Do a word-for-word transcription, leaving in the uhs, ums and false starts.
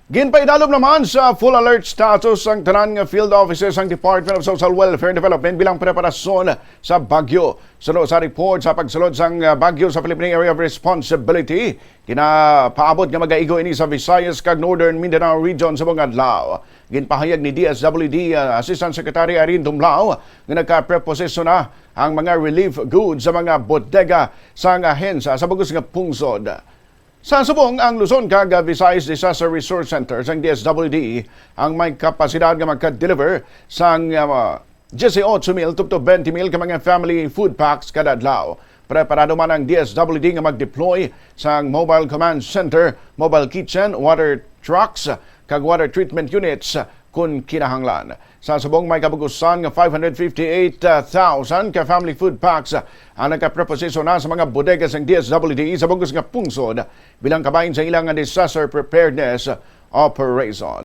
Ginpaidalom naman sa full alert status ang tanan nga field offices sang Department of Social Welfare and Development bilang preparasyon sa bagyo. Suno sa report sa pagsulod sang uh, bagyo sa Philippine Area of Responsibility, ginapaabot nga magaigo ini sa Visayas kag Northern Mindanao region sa mga adlaw. Ginpahayag ni D S W D uh, Assistant Secretary Irene Tumblao nga nagkapreposisyon na ang mga relief goods sa mga bodega sang ahensya sa bug-os nga pungsod. Sa subong, ang Luzon kag Visayas Disaster Resource Center sang D S W D ang may kapasidad nga magka-deliver sang uh, eighteen mil tubtob twenty mil ka mga family food packs kada adlaw. Preparado man ang D S W D nga mag-deploy sang mobile command center, mobile kitchen, water trucks, kag water treatment units kon kinahanglan. Sa subong, may kabugusan nga five hundred fifty-eight thousand ka family food packs ang nagkapreposisyon na sa mga bodega sang D S W D sa bug-os nga pungsod bilang kabahin sa ilang disaster preparedness operation.